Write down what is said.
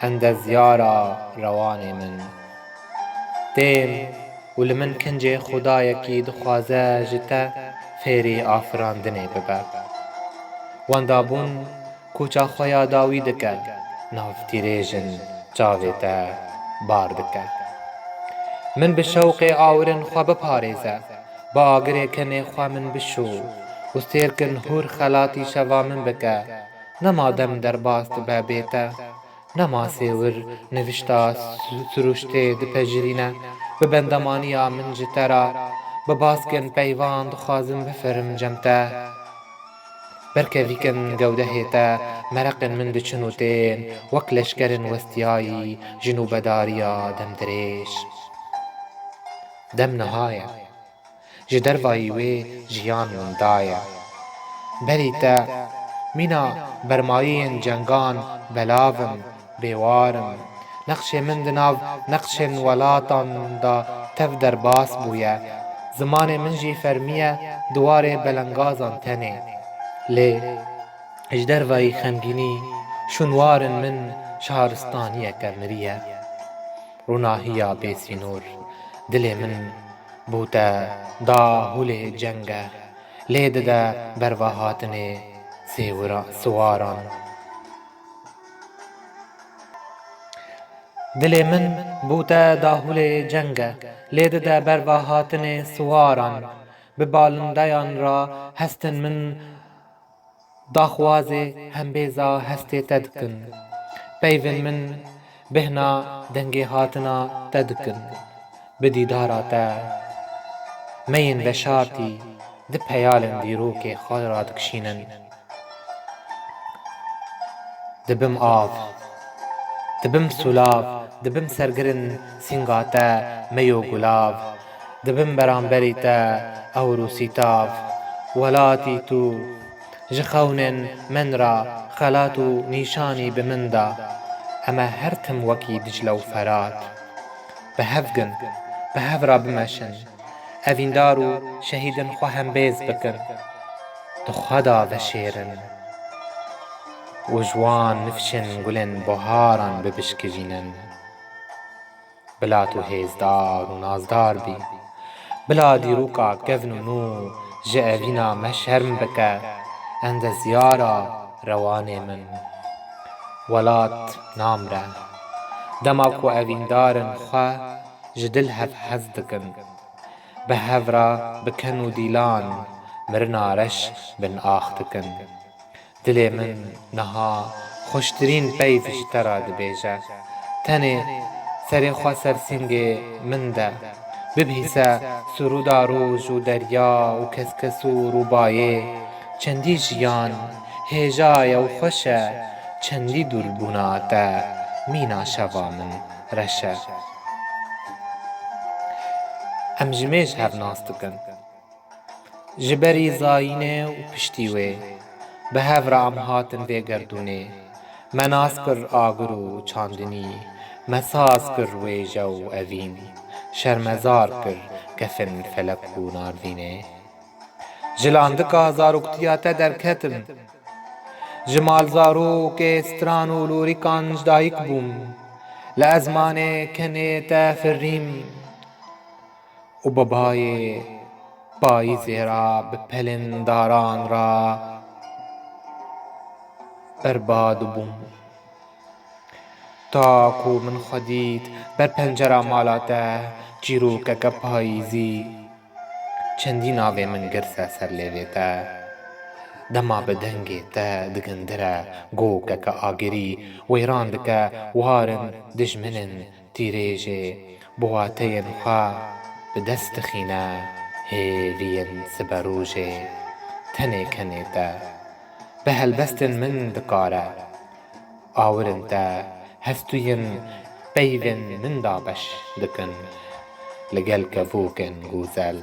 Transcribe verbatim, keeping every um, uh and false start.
Endezyara rewanê min. Têm û li min kincê Xwedayekî dixwaze ji te fêrî afirandinê bibe. Wendabûn kûça xwe ya dawî dike, nav tîrêjin çavê te bar dike. Min bi şewqê awirin xwe biparêze, bi agirê kenê xwe min bişû û sêrkin hûr xelatî şeva min bike, nema dem derbas dibe bê te. Nema sêwir nivişta su-, siruştê dipejirîne, bi bendemaniya min ji te re, bi baskên peyvan dixwazim bifirim cem te. Berkevîkin gewdehê te, mereqên min diçin û tên, wek leşkerên westiyayî ji nûbedariya demdirêj. Dem niha ye. Ji dervayî wê jiyan winda ye. Berî te, mîna bermayiyên cengan belav in, bêwar in. Nexşê min di nav nexşên welatan de tev derbas bûye. Zimanê min jî fermiye di warê belengazan tenê. Lê ji dervayî xemgînî şûnwarên min şaristaniyeke miriye. Rûnahiya bêsînor dilê min bû te dahûlê cenge, lê dide berva hatinê sêwira-, siwaran. Dilê min bû te dahûlê cenge, lê dide berva hatinê siwaran. Bi balindeyan re hestên min daxwazê hembêza hestê te dikin. Peyvên min bêhna dengê hatina te dikin. Bi dîdara te meyên veşartî di peyalên dîrokê xwe radikişînin. Dibim av, dibim sûlav, dibim sergirên sînga te, meyo gulav. Dibim beramberî te, ewr û sîtav. Welatî tu ji xewnên min re xelat û nîşanî bi min da. Em e her tim wekî Dicle û Ferat. Bi hev gin, bi hev re bimeşin. Evîndar û şehîdên xwe hembêz bikin. Di xwe de veşêrin û ji wan nifşên gulên buharan bibişkivînin. Bila tu hêzdar û nazdar bî. Bila dîroka kevn û nû ji evîna me şerm bike, endezyara rewanê min. Welat namre. Dema ku evîndarên xwe ji dil hev hez dikin, bi hev re bi ken û dîlan mirina reş bin ax dikin. Dilê min niha xweştirîn peyv ji te re dibêje. Tenê serê xwe ser sîngê min de. Bibihîse sirûda roj û derya û keskes û rûbayê. Çendî jiyan hêja ye û xweş e, çendî dûrbûna te mîna şeva min reş e. Em ji mêj hev nas dikin. Ji berî zayînê û piştî wê, bi hev re em hatin vê gerdûnê. Me nas kir agir û çandinî, me saz kir wêje û evîn, şermezar kir kefên felek û narvînê. Ji landika zaroktiya te derketim, ji malzarokê stran û lûrikan ji dayik bûm, li ezmanê kenê te firîm û bi bayê payîzê re bi pelên daran re berbad bûm. Ta ku min xwe dît ber pencera mala te, çîrokeke payîzî. Çendî navê min girse ser lêvê te. Dema bi dengê te digindire gokeke agirî, wêran dike warên dijminên tîrêjê, bi wateyên xwe bi dest dixîne hêviyên siberojê. Tenê kenê te bi helbestên min dikare. Awirên te hestûyên peyvên min dabeş dikin. Li gel kevokên gozel